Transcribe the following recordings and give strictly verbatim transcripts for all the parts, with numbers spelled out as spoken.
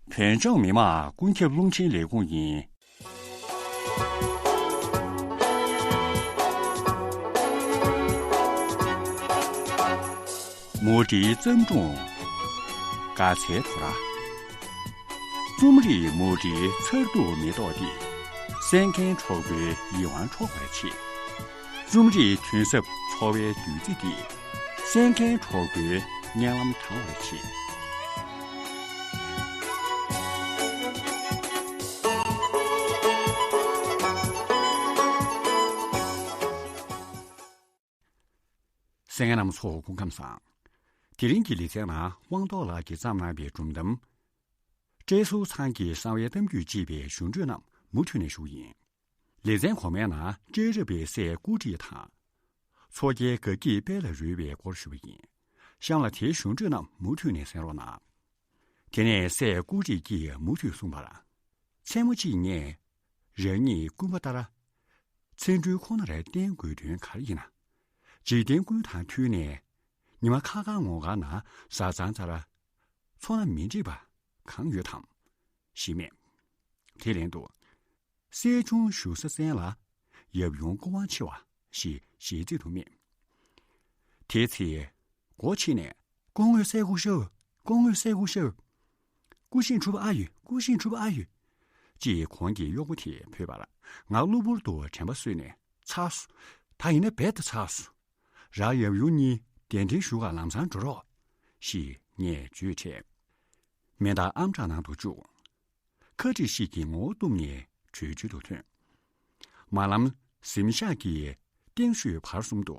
བོད་ལྗོངས་མི་དམངས་ཀུན་ཁྱབ་རླུང་འཕྲིན་ལས་ཁུངས་ཡིན། མུ་འབྲེལ་བརྩམས་སྒྲུང་། དགའ་ཚལ་དོ་ར། རྩོམ་རིག་མུ་འབྲེལ་མཚར་སྡུག་མེ་ཏོག་འདི། གསན་མཁན་གྲོགས་པོའི་ཡིད་དབང་འཕྲོག་པར་བྱེད། རྩོམ་རིག་དུས་ཟབ་འཚོ་བའི་བདུད་རྩི་འདི། གསན་མཁན་གྲོགས་པོའི་སྙན་ལམ་དྲང་བར་བྱེད། གསན་མཁན་རྣམ་ཚོ་སྐུ་ཁམས་བཟང་། དེ་རིང་གི་ལེ་ཚན་ནང་དབང་ཐོག་ལགས་ཀྱིས་བརྩམས་གནང་བའི་སྒྲུང་གཏམ། བཀྲས་ཟུར་ཚང་གི་གསང་བའི་གཏམ་རྒྱུད་ཅེས་པའི་ཞུ་འཕྲོས་རྣམས་མུ་མཐུད་ནས་ཞུ་ཡིན། ལེ་ཚན་གོང་མའི་ནང་བཀྲས་རབ་པའི་སྲས་ཀུ་ཀྲི་དང་། མཚོ་རྒྱལ་དགའ་སྐྱིད་དཔལ་ལ་རོལ་བའི་སྐོར་ཞུས་པ་ཡིན། གཤམ་ལ་དེའི་ཞུ་འཕྲོས་རྣམས་མུ་མཐུད་ནས་གསན་རོགས་གནང་། དེ་ནས་སྲས་ཀུ་ཀྲི་ཡིས་མུ་མཐུད་གསུངས་པར། མཚན་མོ་གཅིག་ངས་རང་ཉིད་རྐུན་པ་ལྟར། ཚེ་འགྲུལ་ཁོ་ནར་བརྟེན་དགོས་དོན་ག་རེ་ཡིན་ན། འཇིག་རྟེན་ཀུན་དང་མཐུན་ནས། ཉི་མ་ཁ་ཁ་ངོ་དཀར་ན་བཟའ་ཚང་ཚར། ཚོར་སྣང་མི་འགྲིག་པ་གང་ཡོད་དམ། ཞེས་སྨྲས། དེ་ལན་དུ། སྲས་ཆུང་བཞུགས་ས་བཙན་ལ། ཡབ་ཡུམ་སྐུ་དབང་ཆེ་བ་ཞེས་ཞལ་གཟིགས་དུ་སྨྲས། དེའི་ཚེ། སྒོ་ཕྱེ་ནས། སྐུ་ངོ་སྲས་སྐུ་ཞབས། སྐུ་ངོ་སྲས་སྐུ་ཞབས། སྐུ་བཞེངས་གྲུབ་ཨ་ཡོད། སྐུ་བཞེངས་གྲུབ་ཨ་ཡོད། ཅེས་གོང་གི་གཡོག་པོ་དེས་བོས་པར། ང་གློ་བུར་དུ་དྲན་པ་གསོས་ནས། ཚར་སོང་། ད་ཡིན་ན་རྦད་དེ་ཚར་སོང་། རང་ཡབ་ཡུམ་གཉིས་གདན་འདྲེན་ཞུ་གར་ལམ་སང་འགྲོ་རོགས། ཞེས་ངས་བརྗོད་འཕྲལ། མེ་མདའ་ཨམ་ཕྲག་ནང་དུ་བཅུག་ཁ་ཏྲི་ཞིག་གིས་ངོ་བོ་བཏུམས་ནས་བྲོས་བྱོལ་དུ་ཐོན། མར་ལམ་གཟིམ་ཤག་གི་སྟེང་ཤོད་བར་གསུམ་དུ་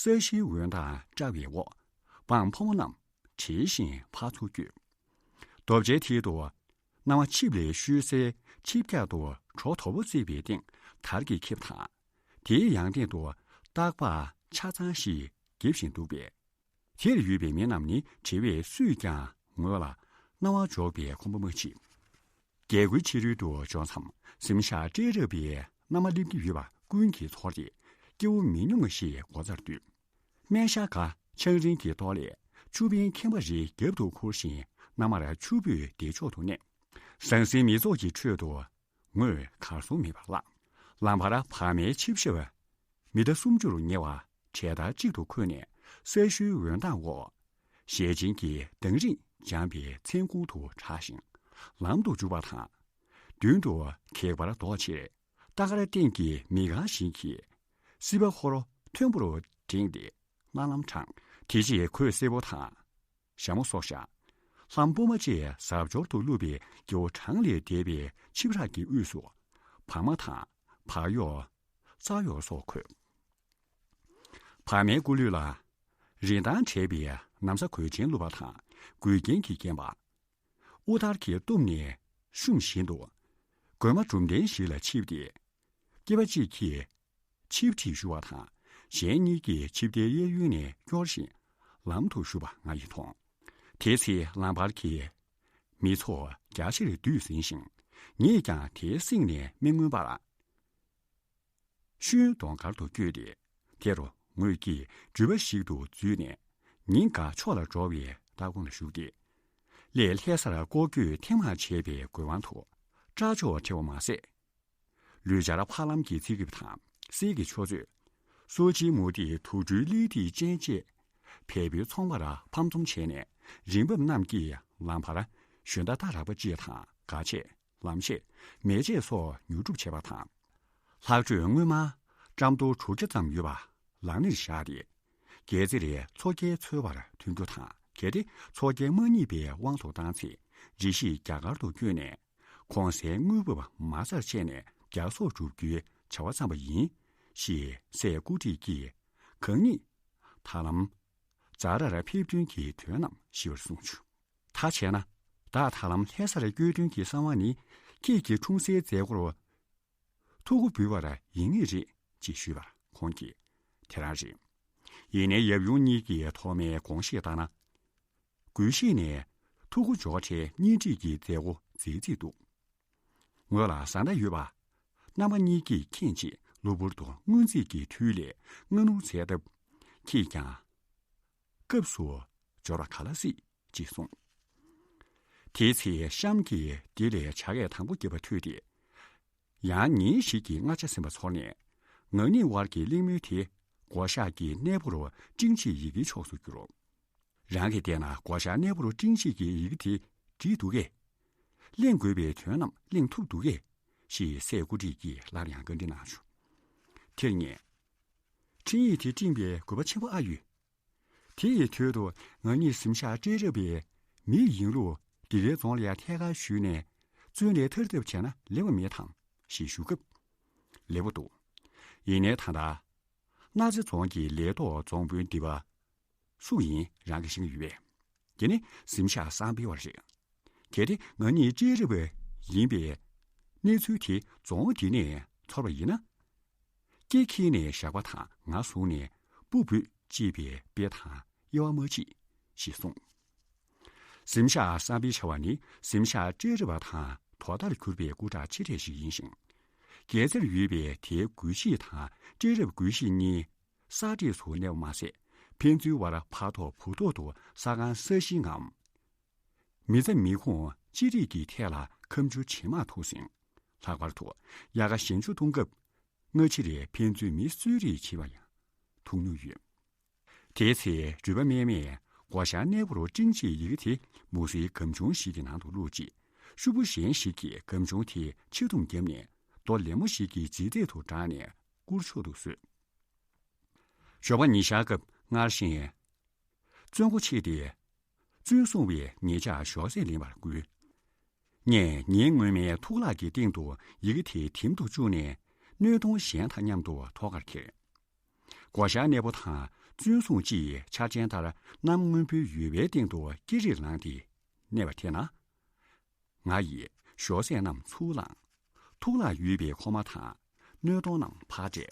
ས་གཞིའི་འོད་མདངས་བཀྲ་བའི་འོག་སྤང་ཕོ་མོ་རྣམས་བྲེལ་ཞིང་ཕར་ཚུར་བསྐྱོད། རྡོ་བཅལ་མཐིལ་དུ་སྣང་བ་ཆིབས་ལས་ཤོད་སའི་ཆིབས་རྒྱག་ཏུ་གྲོ་དོ་པོ་བརྩིགས་པའི་སྟེང་དར་གྱིས་ཁེབས་དང་། དེའི་ཡང་སྟེང་དུ་སྟག་ལྤགས་ཆ་ཚང་ཞིག་འགེབས་བཞིན་འདུག་པས། དེར་ཡོད་པའི་མི་རྣམས་ནི་བྲེལ་བས་སུས་ཀྱང་ངོས་ལ་རྣ་བ་འཇོག་པའི་ཁོམ་པ་མ་མཆིས། རྒྱལ་སྒོའི་ཕྱི་རོལ་དུ་འབྱོར་མཚམས་གཟིམ་ཤག་བཀྲས་རབ་པའི་མནའ་མ་སླེབས་ཀྱི་ཡོད་པ་ཀུན་གྱིས་ཚོར་ཏེ་སྐྱེ་བོ་མི་སྙོམས་ཤིག་སྒོ་རྩར་འདུས། སྨན་ཤ་ག་ཆང་རིན་གྱི་ཐོག་ལས་ཆུ་བན་ཁེངས་པ་རེ་རྒྱབ་ཏུ་ཁུར་བཞིན་མནའ་མར་ཆུ་བོས་བདེ་མཆོག་ཏུ་གནས། ཟང་ཟིང་མི་ཚོགས་ཀྱི་ཁྲོད་དུ། ངོས་གར་སོང་མེད་པར་བརླག་ལམ་བར་བག་མའི་ཆིབས་ཞབས། མི་ཟླ་སུམ་ཅུར་ཉེ་བ་གྲལ་མཐར་གཅིག་ཏུ་འཁོད་ནས་ས་གཞིའི་འོད་མདངས་འོག་ཞལ་ཆེམས་ཀྱི་མདངས་རིས་འཇམ་པའི་མཚན་གུང་དུ་གྲགས་ཤིང་ལམ་དུ་འཇུག་པ་དང་། མདུན་དུ་གད་པར་ལྡོག་ཕྱིར་སྟག་དཀར་སྟེང་གི་མི་རྐང་བཞིན་གྱི་སྲིད་པ་ཧོར་མཐོན་པོར་བསྒྲེངས་ཏེ་སྣ་ལམ་དྲངས། དེ་རྗེས་གོས་སེར་པོ་དང་། ཞྭ་མོ་སོགས་བཞག་ལྷམ་སྤུ་མ་བཅས་གཟབ་མཆོར་དུ་བླུགས་པའི་སྒེའུ་གྲངས་ལས་འདས་པའི་ཆིབས་རགས་ཀྱི་དབུས་སུ་བག་མ་དང་བག་ཡོག་རྩ་ཡོག་སོགས་འཁོད། བག་མའི་སྐུ་ལུས་ལ་རིན་ཐང་བྲལ་བའི་ན་བཟའ་གོས་ཆེན་བླུགས་པ་དང་གོས་རྒྱན་གྱིས་བརྒྱན་པ། དབུ་དར་གྱིས་བཏུམས་ནས་ཤུམ་བཞིན་དུ་གོས་མ་གྲུམ་ལྡན་ཞིག་ལ་ཆིབས་ཏེ། སྐྱེས་པ་གཅིག་གིས་ཆིབས་ཁྲིད་ཞུ་བ་དང་གཞན་གཉིས་ཀྱིས་ཆིབས་རྟའི་གཡས་གཡོན་ནས་སྐྱོར་ཞིང་ལམ་དུ་ཞུགས་པ་ང་ཡིས་མཐོང་། དེའི་ཚེ་ལམ་བར་གྱི་མི་ཚོགས་རྒྱ་ཆེར་འདུས་ཟིན་ཞིང་ངས་ཀྱང་དེའི་གསེང་ནས་མི་མངོན་པར་ཤུན་གདོང་དཀར་དུ་བསྐྱོད་དེ་དེ་རུ་ངོས་ཀྱིས་འགྲུལ་པ་ཞིག་ཏུ་འཛུལ་ནས་ཉིན་འགའ་ཕྱོགས་ལ་འགྲོ་བའི་ལྟ་དགོངས་ལ་ཞུགས་ཏེ། སླད་ལྷ་སར་སྐོར་སྐྱོད་ཐེངས་མང་བྱས་པའི་དགོས་དབང་དུ་སྐྲ་མཆོག་ཕྲེང་བ་མ་ཟད། ལུས་སྦྱར་ཕ་ལམ་གྱི་ཚིག་རིས་དང་གསེར་གྱི་ཆུ་ཚོད། སོ་ཆེན་མུ་ཏིག་དུག་སྦྲུལ་གླེགས་ཐིག་ཅན་བཅས་བལ་པོའི་ཚོང་པར་ཕམ་ཚོང་བྱས་ནས་རིན་འབབ་རྣམས་ཀྱིས་ལམ་བར་ཞོན་རྟ་སྟག་རགས་པ་སྤྱད་དང་སྒ་ཆས་ལམ་ཆས་མེ་ཆས་སོགས་ཉོ་སྒྲུབ་བྱས་པ་དང་། ལྷག་འཕྲོས་སྔོན་མ་ཀྲམ་རྡོ་དྲུག་བརྒྱ་ཙམ་ཡོད་པ་ལག་གཉིས་བཞག་སྟེ། རྒྱལ་རྩེར་མཚོ་རྒྱལ་འཚོལ་བར་ཐོན་རྒྱུ་དང་། གལ་ཏེ་མཚོ་རྒྱལ་མ་རྙེད་པའི་དབང་དུ་བཏང་ཚེ་རེ་ཞིག་རྒྱ་གར་དུ་བསྐྱོད་ནས། གོང་གསལ་དངོས་འབབ་མ་རྩར་བཅད་ནས་རྒྱ་སོག་སྒྲུབ་རྒྱུའི་བྱ་བ་བརྩམས་པ་ཡིན། ཞེས་སྲས་སྐུ་བགྲེས་ཀྱིས་གང་ཉིད་ད་ལམ་ཛ་རར་ཕེབས་དོན་གྱི་དོན་རྣམས་ཞིབ་པར་གསུངས་བྱུང་། ད་བྱས་ན་བདག་ད་ལམ་ལྷ་སར་བསྐྱོད་དོན་གྱི་གསང་བ་ནི་ཁྱེད་ཀྱི་འཁྲུངས་སའི་མཛད་སྒོར་ཐུགས་ཁུར་འབུལ་བར་ཡིན་ངེས་རེད་ཅེས་ཞུས་པར་ཁོང་གིས་དེ་རང་རེད། ཡིན་ནའི་ཡབ་ཡུམ་གཉིས་ཀྱི་ཐོག་མའི་དགོངས་བཞེད་ལྟར་ན། དགོས་ཤེས་ནས་ཐུགས་ཁུར་འཇོག་འཕྲལ་གཉེན་སྒྲིག་གི་མཛད་སྒོ་མཛད་རྩིས་འདུག་ངོས་ལ་བཟའ་ཟླ་ཡོད་པ། རྣམ་པ་གཉིས་ཀྱིས་མཁྱེན་རྗེས་གློ་བུར་དུ་སྔོན་རྩིས་ཀྱི་འཕྲུལ་ལས་སྔ་སྣུར་མཛད་སྟབས། ཁྱེད་ཀྱང་སྐབས་སུ་འབྱོར་བ་ག་ལ་སྲིད་ཅེས་གསུངས། དེའི་ཚེ་གཤམ་གྱི་སྡེ་ལས་བྱ་སྐད་དང་པོ་བརྒྱབ་པ་ཐོས་ཏེ། ཡང་ཉིན་ཞིག་གི་སྔ་ཆ་ཟིན་པ་ཚོར་ནས། ང་གཉིས་དབར་གྱི་གླེང་མོལ་དེ་སྒོ་ཤག་གི་གནས་འབོར་སྤྲིན་ཆེད་ཡི་གེའི་ཕྱོགས་སུ་བསྒྱུར་རོ། རང་གིས་བལྟས་ན་སྒོ་ཤག་གནས་འབོར་སྤྲིན་ཆེད་ཀྱི་ཡི་གེ་དེ་བྲིས་འདུག་གས། གླེང་དགོས་པའི་དོན་རྣམས་གླེང་ཐུབ་འདུག་གས། ཞེས་སྲས་སྐུ་བགྲེས་ཀྱིས་སླར་ཡང་བཀའ་འདྲི་གནང་བྱུང་། དེར་ངས། འཕྲིན་ཡིག་དེ་སྤྲིངས་པའི་དགོས་པ་ཆེན་པོ་ཨ་ཡོད། དེ་ཡི་དོད་དུ་ང་གཉིས་གཟིམ་ཤག་སྤྲད་རབས་པའི་མི་ཡིན་ལུགས་འདི་གའི་རྫོང་ལ་ཡང་ཐད་ཀར་ཞུས་ནས་བཙོན་ལས་ཐར་ཐབས་བྱས་ན་ལེགས་པ་མེད་དམ་ཞེས་ཞུ་སྐབས། ལེགས་པོ་འདུག། ཡིན་ནའི་ད་ལྟ་སྣག་རྩེ་རྫོང་གི་ལས་ཐོག་རྫོང་དཔོན་འདི་པ་སུ་ཡིན་རང་གིས་ཤེས་ཀྱི་ཡོད་པས། དེ་ནི་གཟིམ་ཤག་བསམ་འཕེལ་བ་རེད། གལ་ཏེ་ང་གཉིས་སྤྲད་རབས་པ་ཡིན་པས་གནས་ཚུལ་དེ་རྫོང་འདི་ནས་ཚོར་བ་ཡིན་ན། སྐེ་འཁྱེར་ནས་ཞགས་པ་དང་ང་བཟུང་ནས་སྤུ་འབུད་ཅེས་པའི་དཔེ་དང་དབྱེ་བ་མ་མཆིས་ཞེས་གསུངས། གཟིམ་ཤག་བསམ་འཕེལ་བྱ་བ་ནི་གཟིམ་ཤག་སྤྲད་རབས་པ་དང་དོ་ཟླར་གྱུར་པའི་སྐུ་དྲག་ཆེ་གྲས་ཤིག་ཡིན་ཞིང་། རྒྱལ་རྩེར་ཡོད་པའི་དེའི་སྒོ་བཞི་དང་སྤྲད་རབས་སྒོ་བཞི་གཉིས་ས་འདྲེས་སུ་གནས་པ་མ་ཟད། ཕན་ཚུན་དབར་ཕ་ཐོག་བུ་ཐོག་ཏུ་ས་ཁང་ས་ཞིང་ངམ། མི་རྩ་མི་ཁོངས་ཅི་རིགས་ཀྱི་ཐད་ལ་ཁ་མཆུ་ཇེ་མང་ཐུག་ཟིན། ལྷག་པར་དུ་དབྱར་ཁ་ཞན་ཆ་གཏོང་སྐབས་སྔ་ཕྱིར་ཕན་ཚུན་མི་གསོད་རེས་བྱེད་པ་ཡང་ཐུག་མྱོང་ཡོད། དེའི་ཚེ་འགྲུལ་པ་སྨད་མས་སྒོ་ཤག་གནས་སྤོར་སྤྲིན་ཆེད་ཡི་གེ་དེ་མུ་ཟེའི་སྒམ་ཆུང་ཞིག་གི་ནང་དུ་བླུགས་རྗེས། ཤོག་བུ་གཞན་ཞིག་གིས་སྒམ་ཆུང་དེ་ཕྱེ་བརྡུངས་བརྒྱབ་ནས་རྡོ་ལེབ་མོ་ཞིག་གི་ལྗིད་ཚད་དུ་དྲངས་ནས་སྐུར་མཆོག་ཏུ་བཟོས། ཞོགས་པ་ཉི་ཤར་སྐབས་སྔར་བཞིན། བཙོན་སྒོ་ཕྱེ་སྟེ། བཙོན་སྲུང་བས་ངེད་ཅག་ཞོགས་ཟས་ལེན་པར་བསྐུལ། ངས་ཉིན་སྔོན་མའི་ཐུག་ལག་གི་སྟེང་དུ་ཡི་གེ་དེ་དེམ་དུ་བཅུག་ནས་སྣོད་དུང་གཞན་དང་མཉམ་དུ་ཐོག་ཁར་ཁྱེར། སྒོ་ཤག་གནས་སྤོ་དང་བཙོན་སྲུང་གཅིག་ཆར་ཅན་ལྟར་གནམ་སྔོན་པོའི་ཡོལ་བའི་སྟེང་དུ་ཀེ་རེར་ལངས་ཏེ་གནས་པ་དེ་ན། ང་ཡིས་ཞོགས་ཟས་རྣམས་ཚུར་བླངས། ཐུག་ལག་ཡོད་པའི་ཁོག་མ་དང་སྣོད་དུང་རྣམས་ཕར་སྤྲད།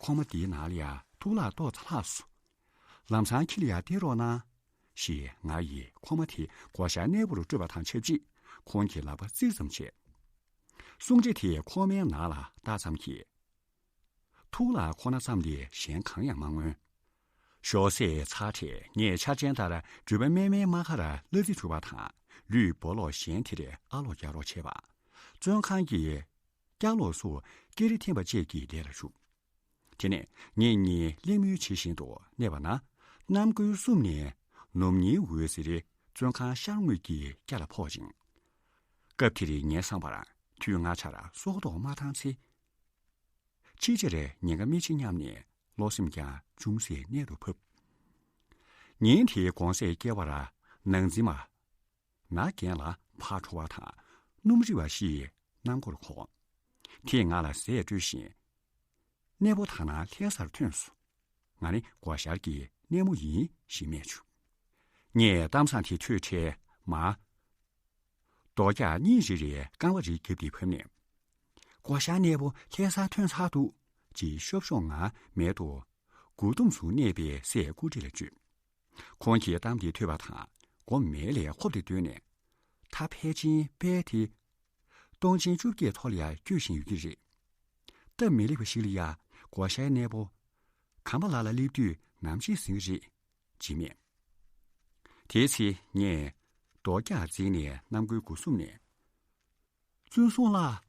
ཁོག་མ་འདིའི་ནང་ལ་ཡང་ཐུག་ལག་ཏོག་ཙམ་ལྷག་སོང་། ལམ་སང་ཁྱི་ལ་ཡང་སྟེར་རོགས་གནང་། ཞེས་ང་ཡིས་ཁོག་མ་དེ་སྒོ་ཤག་གནས་སྤོར་སྤྲོད་པ་དང་ཆབས་ཅིག་ཁོང་གི་ལག་པ་བཙིར་ཙམ་བྱས། སྲུང་བྱ་དེས་ཁོག་མའི་ནང་ལ་བལྟ་ཙམ་གྱིས། ཐུག་ལག་ཁོ་ན་ཙམ་ལས་གཞན་གང་ཡང་མ་མངོན། ཞོགས་ཟས་ཚར་འཕྲལ་ངས་འཆར་ཅན་ལྟར་འགྲུལ་པ་སྨད་མའི་རྨ་ཁར་གླ་རྩི་བྱུགས་པ་དང་ལུས་སྦོ་ལོགས་གཞན་དེར་ཨ་ལོག་རྒྱག་རོགས་བྱས་པ། བཙོན་ཁང་གི་ཀྱག་ལོགས་སུ་ཀེ་རེ་འཐེན་པ་བཅས་ཀྱི་ལས་ལ་ཞུགས། དེ་ནས་ངེད་གཉིས་གླེང་མོལ་བྱེད་བཞིན་དུ་གནས་པ་ན། གནམ་སྒོའི་གསུམ་ནས་ནུབ་ཉིན་འོད་ཟེར་བཙོན་ཁང་ཤར་ངོས་ཀྱི་རྒྱ་ལ་ཕོག་ཅིང་། སྐབས་དེར་ངའི་བསམ་པར་དུས་སྔ་ཆར་སྲོག་ཐོག་མ་བཏང་ཚེ། ཕྱི་ཕྱིར་ཉེན་ཁ་མི་ཆེ་སྙམ་ནས་བློ་སེམས་ཀྱང་ཅུང་ཟད་གནད་དུ་ཕབ། ཉིན་དེའི་དགོང་ཟས་བསྐྱལ་བར་ནང་འཛིན་མ། ན་རྒན་ལ་ཕར་འཕྲོ་བ་དང་སྣུམ་རིལ་བ་ཞིག་གནང་སྐོར་གོ། དེས་ང་ལ་ཟས་སྤྲོད་བཞིན། གནས་སྤོ་ད་ནངས་ལྷ་སར་ཐོན་སོང་། ང་ནི་སྒོ་ཤག་གི་གནས་མོ་ཡིན་ཞེས་སྨྲས་བྱུང་། ངས་གཏམ་བཟང་དེ་ཐོས་འཕྲལ་མ། རྡོ་རྒྱག་གཉིས་རེ་རེ་རྐང་པ་རེ་བརྒྱབ་སྟེ་ཕབ་ནས། སྒོ་ཤག་གནས་སྤོ་ལྷ་སར་ཐོན་ཚར་འདུག་ཅེས་ཤོབ་ཤོབ་ངང་མལ་དུ་མགོ་བསྡོམས་སུ་གནས་པའི་སྲས་སྐུ་བགྲེས་ལ་བརྗོད། ཁོང་གིས་གཏམ་དེ་ཐོས་པ་དང་མགོ་མལ་ལས་ཁོབ་སྟེ་བཏོན་ནས། ད་ཕལ་ཆེར་དཔལ་དེ་སྟོང་ཆེན་བཅོ་བརྒྱད་ཐོག་ལ་ཡང་སྐྱོད་བཞིན་ཡོད་ཀྱི་རེད། སྟབས་མི་ལེགས་པ་ཞིག་ལ་ཡང་སྒོ་ཤག་གནས་སྤོ་གམ་པ་ལ་ལ་སླེབས་དུས་ནམ་ཞིག་ཟིན་གྱི་རེད། ཅེས་སྨྲས། དེའི་ཚེ་ངས་རྡོ་རྒྱག་འཛིངས་ནས་གནམ་སྒོའི་སྒོ་གསུམ་ནས། བཙོན་སྲུང་ལགས།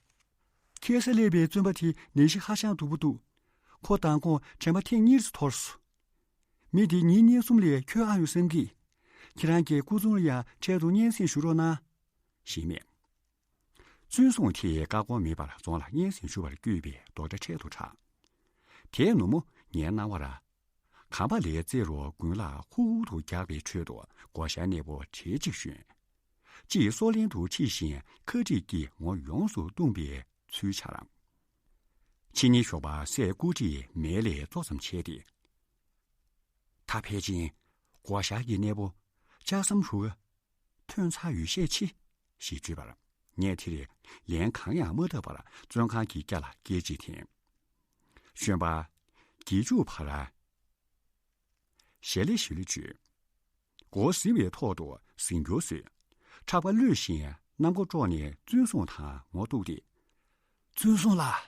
ཁ་སར་སླེབས་པའི་བཙོན་པ་དེ་ནད་གཞི་ཧ་ཅང་སྡུག་པོ་འདུག་ཁོ་མདང་དགོང་དྲན་པ་ཐེངས་གཉིས་སུ་འཐོར་སོང་། མི་དེ་ཉིན་གཉིས་གསུམ་ལས་འཁྱོལ་ཨང་ཡོད་བསམ་གི། ཁྱེད་རང་གིས་སྐུ་ཚོང་ལ་ཡང་འཕྲལ་དུ་སྙན་སེང་ཞུ་རོགས་གནང་། ཞེས་སྨྲས། བཙོན་སྲུང་དེས་བཀའ་དགོངས་མེད་པར་རྫོང་ལ་སྙན་སེང་ཞུ་བར་བསྐྱོད་པའི་རྡོག་སྒྲ་འཕྲལ་དུ་གྲགས། དེའི་ནུབ་མོ་ངའི་རྣ་བར། གམ་པ་ལས་རྩེ་རུ་དགུན་ལྷགས་ཧུར་ཧུར་དུ་རྒྱག་པའི་ཁྲོད་དུ་སྒོ་ཤག་གནས་སྤོ་གྲལ་གཅིག་བཞོན། གཅིག་སོ་ལན་དུ་ཁྲིད་བཞིན་ཁ་ཁྲིད་ཀྱིས་ངོ་ཡོངས་སུ་བརྡུངས་པའི་ཚུལ་འཆར། ཕྱི་ཉིན་ཞོགས་པ་སྲས་སྐུ་བགྲེས་མལ་ལས་ཙོག་ཙམ་བྱས་ཏེ། ད་ཕལ་ཆེར་སྒོ་ཤག་གི་གནས་སྤོ་ལྕགས་ཟམ་རུ་ཁ་ཐོན་ཚར་ཡོད་ཤས་ཆེ། ཞེས་བརྗོད་པར། ངས་དེར་ལན་གང་ཡང་མ་བཏབ་པར་བཙོན་ཁང་གི་རྒྱ་ལ་སྐད་ཅིག་འཐེན། བཞོན་པ། དགེ་ཕྱུག་ཕ་ར། ཞལ་ལེ་ཞུ་ལེ་བརྗོད། སྒོ་ཟིན་པའི་ཐོག་ཏུ་ཟིན་སྐྱུར་བཟོས། ཕྲག་པ་གློད་བཞིན་གནམ་སྒོ་དཀྲོགས་ནས་བཙོན་སྲུང་དང་ངོ་གཏུགས་ཏེ། བཙོན་སྲུང་ལགས།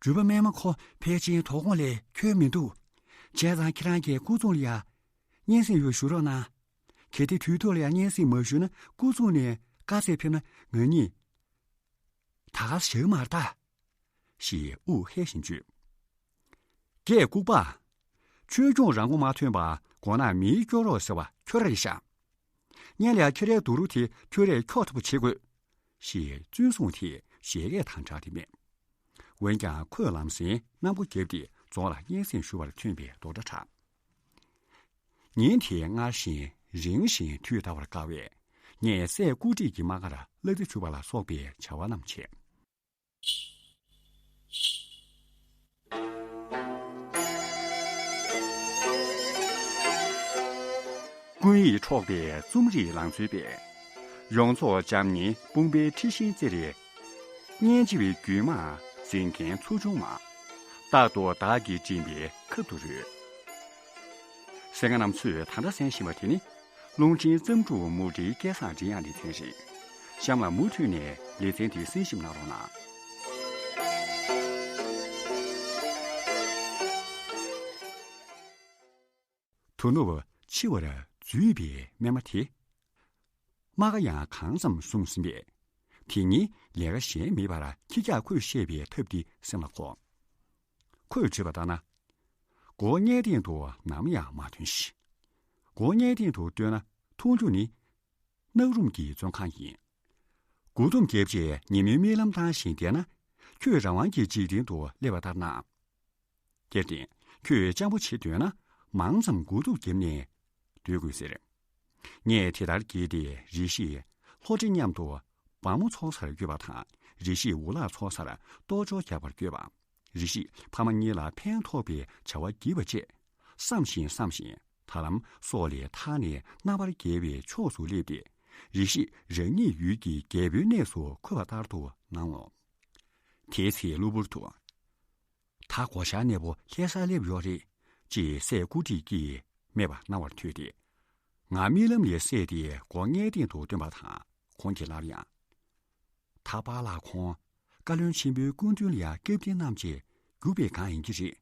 འགྲུལ་པ་སྨད་མ་ཁོ་ཕལ་ཆེར་དོ་དགོང་ལས་འཁྱོལ་མི་འདུག་བྱས་ཙང་ཁྱེད་རང་གིས་སྐུ་ཚོང་ལ་ཡང་སྙན་སེང་ཡོད་ཞུ་རོགས་གནང་། གལ་ཏེ་དུས་ཐོག་ལ་ཡང་སྙན་སེང་མ་ཞུས་ན། སྐུ་ཚུགས་ནས་དཀའ་ཚེགས་ཕེབས་ན་ང་གཉིས་ད་ག་བཞག་མ་རེད་ད། ཞེས་དབུགས་ཧལ་བཞིན་བརྗོད། རྒྱས་ལྐུགས་པ། ཆོས་སྐྱོང་རང་མགོ་མ་ཐོན་པར་མགོ་ནག་མིའི་སྐྱོ་རོགས་ཟེར་བ་ཁྱོད་རང་རེད་ཤག་སྔོན་ལ་ཡང་ཁྱེད་རའི་སྡུག་རུས་དེ་ཁྱོད་རས་འཁྱོག་ཐུབ་པ་བྱེད་དགོས། ཞེས་བཙུན་བཟུང་དེས་བཞད་གད་དང་སྦྲགས་ཏེ་སྨྲས། འོན་ཀྱང་ཁོས་ལམ་སེང་གནམ་སྒོ་བརྒྱབ་སྟེ་རྫོང་ལ་སྙན་སེང་ཞུ་བར་ཐོན་པའི་རྡོག་སྒྲ་གྲགས། ཉིན་དེ་སྔར་བཞིན་རིང་ཞིང་དུས་འདའ་བར་དཀའ་བས། ངས་སྲས་སྐུ་བགྲེས་ཀྱི་དམག་སྒར་གླ་རྩི་བྱུག་པ་ལ་སོགས་པའི་བྱ་བ་རྣམས་བྱས། ཀུན་ཡིད་འཕྲོག་པའི་རྩོམ་རིག་ལང་ཚོའི་དཔལ། ཡོངས་རྫོགས་འཇམ་མཉེན་དཔུང་པའི་འཁྲི་ཤིང་རྩེར། སྙན་འཇེབས་པའི་རྒྱུད་མང་འཛིན་མཁན་ཚོགས་ཆུང་མ། རྟག་ཏུ་བདག་གིས་མགྲིན་པའི་ཁབ་ཏུ་རོལ། གསན་མཁན་རྣམ་ཚོས་ད་ལྟ་གསན་བཞིན་པ་དེ་ནི། རླུང་འཕྲིན་བརྩམས་སྒྲུང་མུ་འབྲེལ་སྐལ་བཟང་མགྲིན་དབྱངས་ལེ་ཚན་རེད། གཤམ་ལ་མུ་མཐུད་ནས་ལེ་ཚན་དེ་གསན་ཞིབ་གནང་རོགས་གནང་། དོ་ནུབ་འཆི་བར་འཛུད་པའི་སྨན་མ་དེ། རྨ་ཁ་ཡང་གང་ཙམ་བཟུང་ཟིན་པས། དེ་ཉིད་ལས་ཀ་གཞན་མེད་པར་ཁྱི་སྐྱག་ཁོས་བཤད་པའི་ཐབས་འདི་སེམས་ལ་འཁོར། ཁོས་བརྗོད་པ་ལྟར་ན། སྒོ་སྔའི་སྟེང་དུ་ནམ་ཡང་མ་ཐོན་ཞིག་སྒོ་སྔའི་སྟེང་དུ་སྟོན་ན་མཐོང་རྒྱུ་ནི། གནག་རུམ་གྱི་བཙོན་ཁང་ཡིན། མགོ་འཐོམས་བརྒྱབ་རྗེས་ཉིན་མོའི་རྨི་ལམ་བཏང་བཞིན་བསྡད་ན། ཁྱོད་རང་དབང་གི་འཇིག་རྟེན་དུ་སླེབས་པ་ལྟར་སྣང་། དེར་བརྟེན་ཁྱོད་སྤྱང་པོ་བྱེད་འདོད་ན། མང་ཙམ་མགོ་ཐུག་བརྒྱབ་ནས་སྡོད་དགོས་ཟེར། ངས་དེ་ལྟར་གྱིས་ཏེ་རེ་ཞིག་ལྷོ་སྤྲིན་མཉམ་དུ་སྦྲ་མོ་འཚོ་སར་བསྐྱོད་པ་དང་། རེ་ཞིག་འུ་ལག་འཚོ་སར་ལྟོ་ཅོག་རྒྱག་པར་བསྐྱོད་པ། རེ་ཞིག་ཕ་མ་གཉིས་ལ་ཕན་ཐོགས་པའི་བྱ་བ་བགྱིས་པ་བཅས། བསམ་བཞིན་བསམ་བཞིན་ད་ལམ་སྲོག་ལས་ཐར་ནས་རྣམ་པར་རྒྱལ་བའི་ཕྱོགས་སུ་སླེབས་ཏེ། རེ་ཞིག་རང་ཉིད་ཡུལ་གྱི་རྒྱལ་པོའི་གནས་སུ་འཁོད་པ་ལྟར་དུ་སྣང་ངོ་། དེའི་ཚེ་གློ་བུར་དུ། ད་སྒོ་ཤར་གནས་པོ་ལྷ་སར་སླེབས་ཡོད་རེད། ཅེས་སྲས་སྐུ་བགྲེས་ཀྱིས་སྨྲས་པ་རྣ་བར་ཐོས་ཏེ། ང་རྨི་ལམ་ལས་སད་དེ་སྒོ་སྔའི་སྟེང་དུ་བཏོན་པ་དང་། ཁོང་གིས་སླར་ཡང་། ད་པཱ་ལགས་ཁོང་བཀའ་བློན་ཆེན་པོའི་སྐུ་མདུན་ལ་ཡང་སྐྱབས་རྟེན་བསྣམས་བྱས་རྒྱུག་པའི་སྒང་ཡིན་གྱི་རེད།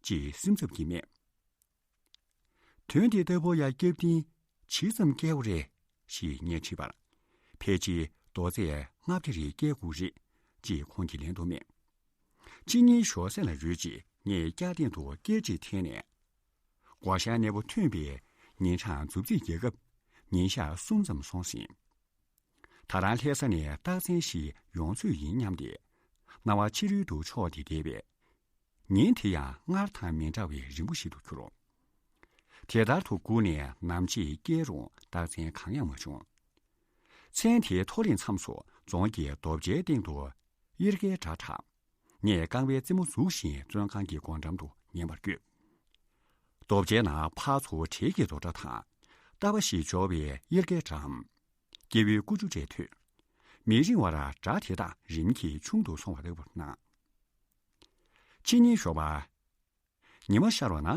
ཅེས་སེམས་འཚབ་ཀྱིས་སྨྲས། དོན་དེ་ལྟ་བུ་ཡང་སྐྱབས་རྟེན་ཇི་ཙམ་བསྐྱལ་བ་རེད། ཞེས་ངས་དྲིས་པར། ཕལ་ཆེར་རྡོ་རྫས་ལྔ་བརྒྱ་རེ་བསྐྱལ་དགོས་རེད། ཅེས་ཁོང་གིས་ལན་དུ་སྨྲས། གཅིན་སྙིའི་ཞོ་སེ་ལ་རོལ་རྗེས་ངས་སྐྱབས་རྟེན་དུ་སྐད་ཅིག་འཐེན་ནས། སྒོ་ཤར་གནས་པོ་ཐོན་པའི་ཉིན་གྲངས་མཛུབ་རྩིས་རྒྱག་སྐབས་ཉིན་ཞག་གསུམ་ཙམ་སོང་ཟིན། ད་རང་ལྷ་ས་ནས་རྟགས་མཚན་ཞིག་ཡོང་ཚོད་ཡིན་སྙམ་སྟེ། སྣང་བ་ཕྱི་རོལ་དུ་ཕྱོགས་ཏེ་བསྡད་པས། ཉིན་དེ་ཡང་སྔར་དང་མི་འདྲ་བའི་རིང་པོ་ཞིག་ཏུ་གྱུར། དེ་ལྟར་དུ་སྒུག་ནས་ནམ་ཕྱེད་བསྐྱལ་རུང་རྟགས་མཚན་གང་ཡང་མ་བྱུང་། མཚན་དེའི་ཐོ་རེངས་མཚམས་སུ་རྫོང་གི་རྡོ་བྱའི་སྟེང་དུ་གཡེར་ཁའི་སྒྲ་གྲགས། ངས་རྐང་པའི་རྩེ་མོ་འཛུགས་ཤིང་བཙོན་ཁང་གི་སྒོ་འགྲམ་དུ་ཉན་པར་བསྐྱོད། རྡོ་བྱའི་ནང་ཕར་ཚུར་བྲེལ་གྱི་རྡོ་སྒྲ་དང་། རྟ་པ་ཞིག་འབྱོར་བའི་གཡེར་ཁའི་སྒྲའམ། སྐྱེ་བོའི་ཀུ་ཅོ་སྒྲས་ཐོས། མི་རིང་བར་སྒྲ་དེ་དག་རིམ་གྱིས་ཆུང་དུ་སོང་བ་ལྟ་བུར་སྣང་། ཕྱི་ཉིན་ཞོགས་པ། ཉི་མ་ཤར་བ་ན།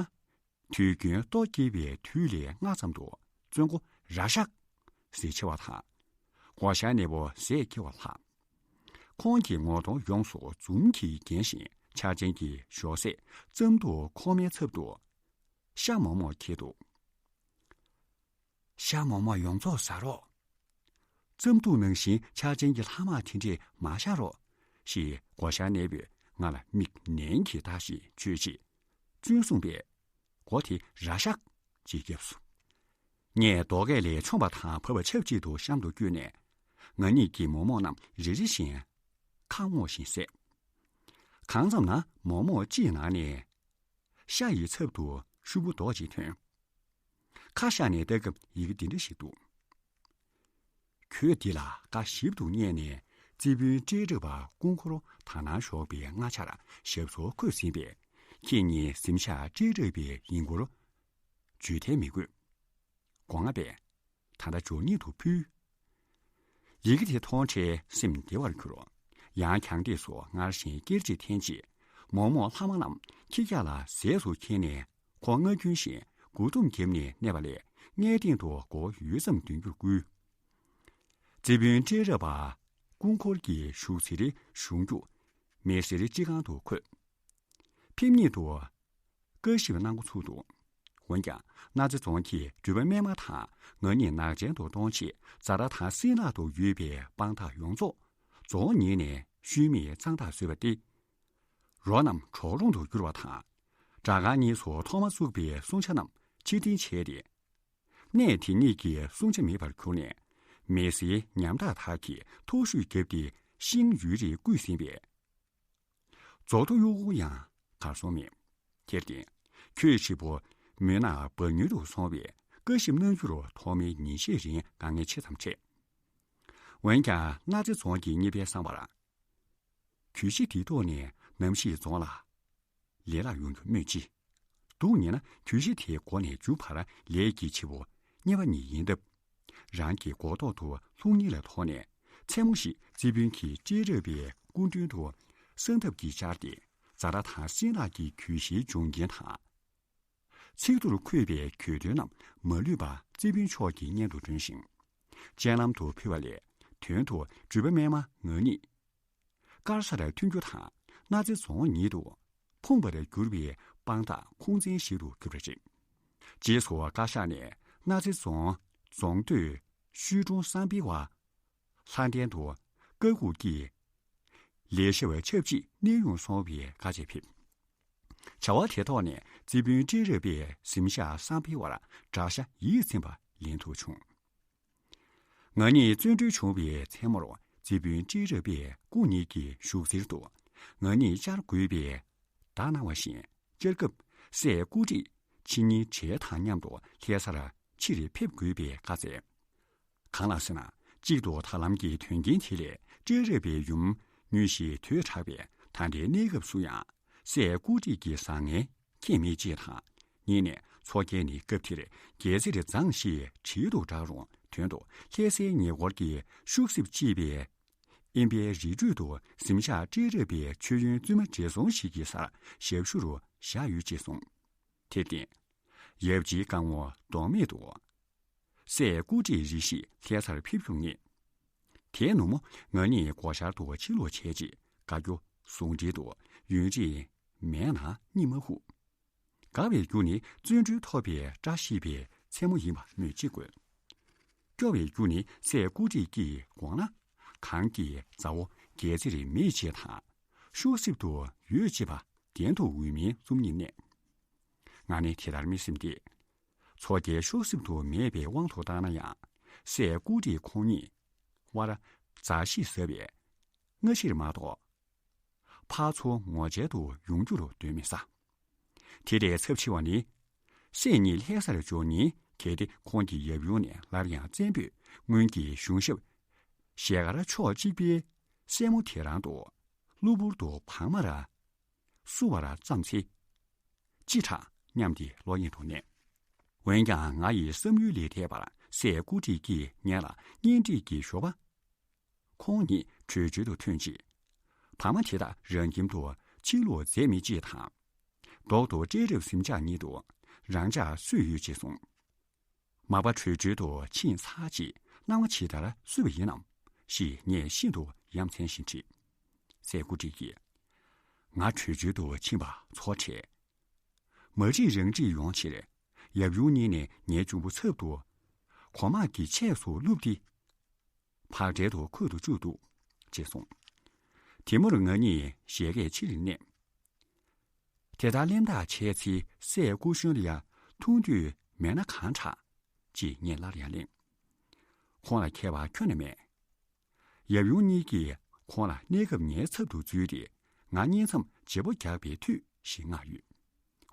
དུས་རྒྱུན་ལྟོ་སྐྱེལ་བའི་དུས་ལས་སྔ་ཙམ་དུ་བཙོན་སྒོ་ར་ཤག་ཟེར་ཕྱེ་བ་དང་། སྒོ་ཤར་གནས་པོ་ཟས་སྐྱེལ་བ་ལྷག་ཁོང་གི་ངོ་གདོང་ཡོངས་སུ་འཛུམ་གྱིས་བརྒྱན་ཞིང་། འཆར་ཅན་གྱི་ཞོགས་ཟས་ཙམ་དུ་ཁོག་མའི་ཚབ་ཏུ་ཤ་མོག་མོག་འཁྱེར་འདུག་ཤ་མོག་མོག་ཡོངས་རྫོགས་ཟ་རོགས། རྩམ་ཐུག་ནང་བཞིན་འཆར་ཅན་གྱི་ལྷག་མ་དེ་འདྲས་མ་བཞག་རོགས། ཞེས་སྒོ་ཤར་གནས་པོས་ང་ལ་མིག་ནན་གྱིས་ལྟ་ཞིང་བརྗོད་རྗེས། བཙུན་བཟུང་པས། སྒོ་དེ་ར་ཤག་ཅེས་བརྒྱབ་སོ། ངས་རྡོ་སྐས་ལས་མཆོངས་པ་དང་བབས་པ་ཆབས་ཅིག་ཏུ་གཤམ་དུ་བསྐྱོད་ནས། ང་གཉིས་ཀྱིས་མོག་མོག་རྣམས་རེ་རེ་བཞིན་ཁ་སྔོག་བཞིན་བཟས། གང་ཙམ་ན་མོག་མོག་གཅིག་ནང་ནས་ཤ་ཡི་ཚབ་ཏུ་ཤུབ་བུ་རྡོག་ཅིག་ཐོན། ཁ་བཤགས་ནས་ལྟ་སྐབས་ཡི་གེ་འདི་འདྲ་ཞིག་འདུག་གོས་འདི་ལ་བཀའ་ཞིབ་ཏུ་བསྙད་ནས་རྩིས་དཔོན་སྤྲེལ་རབ་པ་སྐུ་འཁོར་དག་སྣང་ཞོགས་པའི་སྔ་ཆར་ཞབས་སོར་འཁོད་ཟིན་པས། ཁྱེད་ཉིད་གཟིམ་ཤག་སྤྲེལ་རབ་པའི་ཡིན་སྐོར་བརྗོད་ཐལ་མི་དགོས། སྒོ་ང་པས། ད་ལྟ་འབྱོར་ཉིད་དུ་ཕུལ། ཡི་གེ་དེ་མཐོང་འཕྲལ་སེམས་བདེ་བར་གྱུར། ཡང་གྱང་སྟེགས་སུ་སྔར་བཞིན་སྐྱེར་གཅིག་འཐེན་རྗེས། མོག་མོག་ལྷག་མ་རྣམས་ཁྱི་སྐྱག་ལ་ཟས་སུ་འཁྱེར་ནས། ཁོ་རྔ་རྒྱུན་བཞིན་མགོ་ཐུམ་བརྒྱབ་ནས་གནས་པ་ལས། སྔའི་སྟེང་དུ་མགོ་བོ་ཡུད་ཙམ་འདོན་རྒྱུར་བསྐུལ། རྩིས་དཔོན་སྤྲེལ་རབ་པ་སྐུ་འཁོར་གྱིས་བཞུགས་ཟེར་གཞུང་རྒྱུག་མེ་སེར་སྤྱི་ཁང་དུ་འཁོད། ཕེབས་ཉིད་དུ་བཀའ་ཞིབ་གནང་འགོ་ཚུགས་འདུག་འོན་ཀྱང་གནའ་རྫི་རྫོང་གི་འགྲུལ་པ་སྨད་མ་དང་ང་གཉིས་ནག་ཅན་དུ་གཏོང་ཆེད་རྫ་ར་དང་སྲིན་ལག་ཏུ་ཡོད་པའི་དཔང་རྟགས་ཡོངས་རྫོགས་རྫོང་ཉིད་ནས་ཤུལ་མེད་གཙང་དག་བཟོས་པ་སྟེ། རོ་རྣམས་གྲོག་རོང་དུ་གྱུར་བ་དང་། སྦྲག་སྒར་གཉིས་སུ་ཐོག་མར་བཙུགས་པའི་སྲུང་བྱ་རྣམས་ཕྱིར་འཐེན་བྱས་ཏེ། གནས་དེ་ཉིད་ཀྱི་སྲུང་བྱ་མེད་པར་གྱུར་ནས། མི་སེར་ཉམ་ཐག་དག་གིས་མཐོ་གཞུས་བརྒྱབ་སྟེ་ཤིང་ཡུན་རིང་བརྐོས་ཟིན་པས། རྫོགས་ཐོ་གཡུ་ཁུང་ཡང་གར་སོང་མེད། དེར་བརྟེན། ཁྱོད་ཧྲིལ་པོ་མུན་ནག་འབབ་མྱུར་དུ་སོང་བས་བཀའ་ཞིབ་གནང་རྒྱུར་ཐོག་མའི་ཉིན་ཤས་རིང་དཀའ་ངལ་ཆེ་ཙམ་འཕྲད། འོན་ཀྱང་གནའ་རྫི་རྫོང་གི་གཉེར་པས་བསམ་པར། གྱོད་གཞི་དེའི་ཐོག་ནས་ནམ་ཞིག་རྫོང་ལ་ལས་སླ་ཡོང་རྒྱུ་སྨོས་ཅི། སྡུག་ཉེས་ན་གྱོད་གཞི་དེའི་མགོ་ནས་མཇུག་བར་ལས་ཀྱི་བྱེད་པོ་གཉེར་པ་ཉིད་ཡིན་སྟབས། རང་གི་མགོ་ཐོག་ཏུ་ལྷུང་ཉེན་ལ་དོགས་ནས་མཚན་མོ་ཞིག་རྩིས་དཔོན་གྱིས་སྤྲེལ་རབ་པའི་སྐུ་མགྲོན་དུ་གསང་ཐབས་ཀྱིས་བཅར་ཏེ་རྫ་ར་དང་སྲིན་ལག་གི་གྱོད་གཞིའི་འབྱུང་རྐྱེན་དང་། ཚིག་ཐོར་འཁོད་པའི་གྱོད་དོན་རྣམས་མ་ལུས་པ་རྩིས་དཔོན་མཆོག་གི་སྙན་དུ་སྒྲོན་ཞིང་། སྤྱན་ལམ་དུ་ཕུལ་བ་ལས་དོན་དུ་འགྲུལ་པ་སྨད་མ་ང་གཉིས། དཀར་ས་ར་མཐུན་འགྱུར་དང་གནའ་རྫི་རྫོང་ཉིད་དུ་ཕོངས་པར་གྱུར་པའི་དཔང་རྟགས་ཁུངས་བཙན་ཞིག་ཏུ་གྱུར་པ་རེད། རྗེས་སུ་བཀའ་ཤག་ནས་གནའ་རྫི་རྫོང་རྫོང་སྡོད་ཤུལ་གྲོང་བསམ་འཕེལ་བ་ལྷ་ལྡན་དུ་བཀའ་འགུགས་ཀྱིས་ལས་བྱེད་པ་ཆབས་ཅིག་གནས་དབྱུང་སོང་བའི་བཀའ་ཆད་ཕེབས། བྱ་བ་དེ་ཐོག་ནས་རྩིས་དཔོན་སྤྲེལ་རབ་པས་གཟིམ་ཤག་བསམ་འཕེལ་བར་དགྲ་ཤ་ཡིད་ཚིམ་པ་ལེན་ཐུབ་བྱུང་། ང་གཉིས་བཙོན་གྲོལ་བྱུང་བའི་མཚན་མོར་རྩིས་དཔོན་སྤྲེལ་རབ་པས་སྐུ་ཉིད་ཀྱི་བཞུགས་གསེར་དུ་ང་གཉིས་བཅར་དགོས་པའི་བརྡ་གནང་བ་བཞིན་བཅར་སྐབས་སྲས་སྐུ་བགྲེས་ཕྱི་ཉིན་གྲལ་དང་མཉམ་དུ་ལྷ་སར་ཕྱིར་ཕེབས་དགོས་པའི་བཀའ་སྩལ། གང་ལགས་ཟེར་ན། གཅིག་ཏུ་ད་ལམ་གྱི་དོན་རྐྱེན་དེ་ལས་སྤྲེལ་རབ་པའི་ཡུམ་མྱོས་ཤིང་དོས་དྲགས་པས་ད་ལྟའི་གནས་སྐབས་སུ་ཡང་སྲས་སྐུ་བགྲེས་ཀྱི་བཟང་ངན་མཁྱེན་མེད་ཅེས་དང་། གཉིས་ནས་མཚོ་རྒྱལ་ནི་སྐབས་དེར་རྒྱལ་རྩེར་བརྫངས་ཞེས་བྲིས་དུ་བསྒྲགས་རུང་དོན་དུ་ལྷ་སའི་ཉེ་འཁོར་གྱི་ཤུག་སེབ་ཅེས་པའི་དབེན་པའི་རི་ཁྲོད་དུ་གཟིམ་ཤག་སྤྲེལ་རབ་པའི་མཆོད་ཡོན་བཙུན་མ་བགྲེས་སོང་ཞིག་གི་སར་ཞབས་ཞུ་རུ་བཞག་ཡོད་ཅེས་གསུངས། དེར་བརྟེན། ཡབ་རྗེའི་བཀའ་ངོ་ལྡོག་མེད་དུ། སྲས་སྐུ་བགྲེས་རེ་ཞིག་ལྷ་སར་ཕེབས་ཡོང་ངེས། དེའི་ནུབ་མོ་ང་གཉིས་སྒོ་ཤར་དུ་ཕྱིར་ལོག་བྱས་རྗེས་དགའ་སྐྱོ་ཟུང་འབྲེལ་དུ་ཡུན་རིང་མལ་ནང་གཉིད་མ་ཁུག་དགའ་བའི་རྒྱུ་ནི་བརྩོན་འགྲུས་ཐོབ་པའི་བཀྲ་ཤིས་པའི་མཚན་མོ་ཡིན་པ་སྨོས་ཅི་དགོས། སྐྱོ་བའི་རྒྱུ་ནི་སྲས་སྐུ་བགྲེས་ཀྱི་དགོངས་ན་གང་གི་མཛའ་བོ་རྒྱལ་རྩེར་མེད་ཅེས་དང་ཤུག་སེབ་ཏུ་ཡོད་ཅེས་པ་གཏན་དུ་འོས་མིན་རྩོམ་ཉིད་གནས། ང་ནི་དེ་ལྟར་མི་སེམས་ཏེ། མཚོ་རྒྱལ་ཤུག་སེབ་ཏུ་མེད་པའི་དབང་དུ་བཏང་ན་ཡང་སྲས་སྐུ་བགྲེས་ཁོང་གཉིས་དབར་མཛའ་བཤེས་ཟབ་པའི་སྔ་ཕྱིར་མ་གཏོགས། ཕར་ཚུར་ངོ་མཇལ་དུ་ཡོང་རྒྱུར་གདོན་མི་ཟ། དེ་ལས་ཚབས་ཆེ་བ་ནི། སྲས་གཉིས་ལྷ་སར་འབྱོར་ཉིན་གལ་ཏེ་ཁོང་གི་ཡབ་ཡུམ་ནས་སླར་ཡང་བཙན་པོས་སྔོན་གྱི་གཞུང་ཞབས་ཞལ་དཀར་ཕྱོགས་གཅིག་པའི་སྲས་མོ་དེ་རང་དུ་གློ་བུར་དུ་བག་མར་བསུ་བར་བརྩམས་ཚེ། ཅི་དྲག་སྙམ་སྟེ་བློ་ཡིད་དུ་གནས། འོན་ཀྱང་ང་ཡི་བསམ་ཡུལ་ལས་འདས་པར་སྲས་སྐུ་བགྲེས་ཀྱིས་ངེད་ལ་གཉེན་སྒྲིག་གི་ཞོར་བ། ཁོང་ཉིད་བྲོས་བྱོལ་དུ་ཐོན་རྗེས། བག་མ་དེ་དག་རང་ཁྱིམ་དུ་ཕྱིར་ལོག་མཛད་མི་ཅེས་དང་། ལྡོག་ཏུ་སྤྲེལ་རབ་གཟིམ་ཤག་ཉིད་དུ་རང་འཇགས་བཟོས་ཡོད་ཅེས་གསུངས། མ་པ་བྲོས་བྱོལ་དུ་ཕྱིན་ཚར་རྗེས་སྣང་བ་ཇི་ལྟར་བཟོས་པ་ཡིན་ནམ་ཞེས་ངས་ཤིན་ཏུ་ཡ་མཚན་ཞིག་དྲིས། སྲས་སྐུ་བགྲེས་ཀྱིས། ང་བྲོས་བྱོལ་དུ་ཕྱིན་པ་ཚོར་འཕྲལ། མ་འགྲིག་རང་འགྲིག་ཡོང་ཕྱིར། ཡབ་ཡུམ་གཉིས་ནས་ངའི་གཅུང་པོ་ཚབ་ཏུ། གོང་མ་གི་ཆས་སུ་བླུགས་ཏེ། བག་གྲལ་དུ་འཁོད་དུ་བཅུག་འདུག་ཅེས་གསུངས། དེ་མུར་ང་གཉིས་ཞལ་གས་ཕྱིར་མནན། དེ་ལྟར་གླེན་རྟགས་བྱས་ཚེ་སྲས་སྐུ་གཞོན་ལ་ཡང་ཐུགས་འདོད་མེད་ན་གང་དྲག་ཅེས་ངས་སླར་ཡང་གླེང་། ཁོང་ལ་ཁྱད་པར་ཁྱོན་ནས་མེད། ཡབ་ཡུམ་གཉིས་ཀྱིས་ཁོང་ལ་གནས་སྐབས་ངའི་ཚབ་ཏུ་འཛུལ་ཏེ་ང་གཉིས་མཚམས་བརྗེ་པོ་རྒྱག་པའི་མཐུས་ཞེས་མངགས་ཡོད།